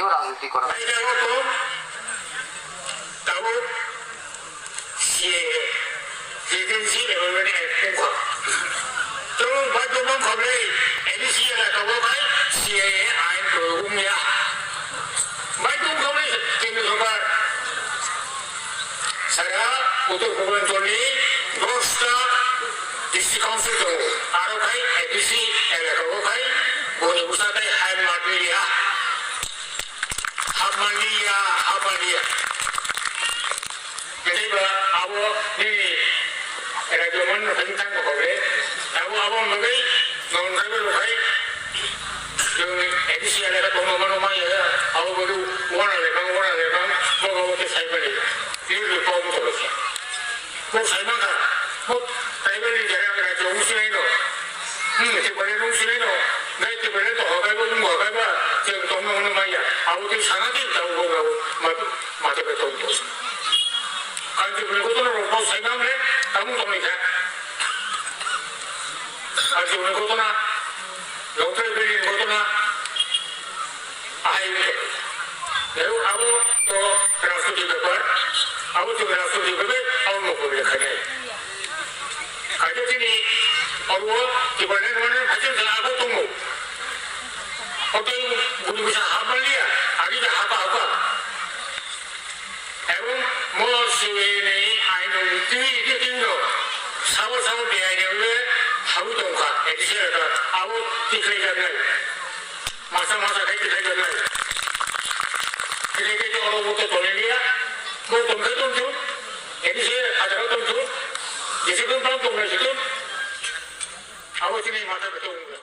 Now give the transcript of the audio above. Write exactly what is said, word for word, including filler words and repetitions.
Rajniti kora. Bai jagao to tabuk C A A, Citizenship Amendment Act wngkha. Tabuk bai tongmani khablai A D C elaka o khai C A A ain proyog wngya. Bai tongkhablai kendra sorkar sara Uttor Purbanchal ni dosta district council tongo. Aro khai A D C elaka o khai boni bwsa tei hai manliya. Hapmani ya, hapmani ya. Jadi ba abo nini rajyo man no tang tang ko be. Abo abo magai non rabe lo kai. Yung A D C elaka tongma mano ma ya. Abo bodu wana le bang, wana le bang. Bo abo te sai bali. Yung ko ko lo. Bo sai man ka. Bo tai bali jara rajyo musinai no. Hmm, Tipraland nung sini no, nai Tipraland to hokai bo, nung hokai ba, chwng tongma hwnwi manya. Abo twi sana di, tabuk bo, abo, mat-, mata bai tong tong. Kanchiboni gotona rok bo sai mang le, tamung tong ni kha. Kanchiboni gotona, Longtrai Valley ni gotona, Ahai wngkha. Nero abo to rajniti bepar, abo to rajniti bepar, abo no koi lekha nai. Kaisa chini oro Tipraland mane hachal jala abo tongo. Oto buni bisa hapmaliya, agi ja hapa hapa. Ebong mo sini aino twi twi tindo, sabo sabo biyai ne ule hawi tongkha, ekse abo tikhlai jaknai. Masa masa khai tikhlai jaknai. Tikhlai khai oro bo to toliliya. Bo tongkhe tongthun. Edi se hajaro tongthun. Jese kun tong tongnai se kun. Abo chini mata beto ungkha.